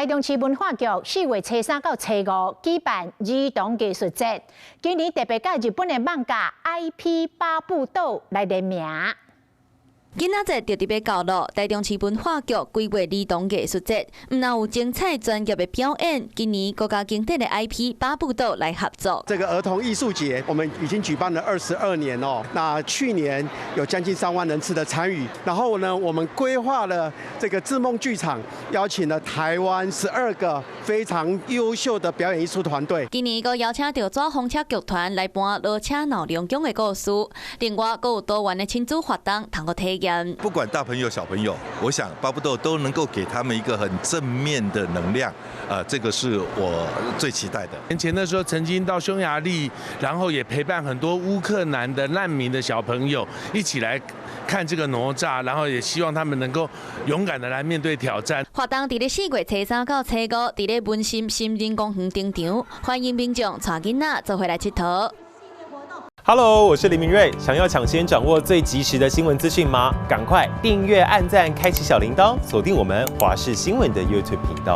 台中市文化局4月初三到初五舉辦兒童藝術節，今年特別佮日本的漫畫 IP 巴布豆來聯名。囡仔節就佇欲到囉，台中市文化局規劃兒童藝術節，毋但有精彩專業的表演，今年閣佮經典的 IP 巴布豆來合作。這個兒童藝術節，我們已經舉辦了22年哦。那去年有將近3萬人次的參與，然後呢，我們規劃了這個製夢劇場，邀請了台灣12個非常優秀的表演藝術團隊。今年閣邀請著紙風車劇團來搬羅車鬧龍宮的故事，另外閣有多元的親子活動，通予體驗。不管大朋友小朋友，我想巴布豆都能夠給他們一個很正面的能量，啊，這個是我最期待的。年前的時候曾經到匈牙利，然後也陪伴很多烏克蘭的難民的小朋友一起來看這個哪吒，然後也希望他們能夠勇敢的來面對挑戰。活動佇咧4月初三到初五，佇咧文心森林公園登場，歡迎民眾帶囡仔做伙來𨑨迌。 Hello，我是林明瑞。想要搶先掌握最及時的新聞資訊嗎？趕快訂閱、按讚、開啟小鈴鐺，鎖定我們華視新聞的 YouTube 頻道。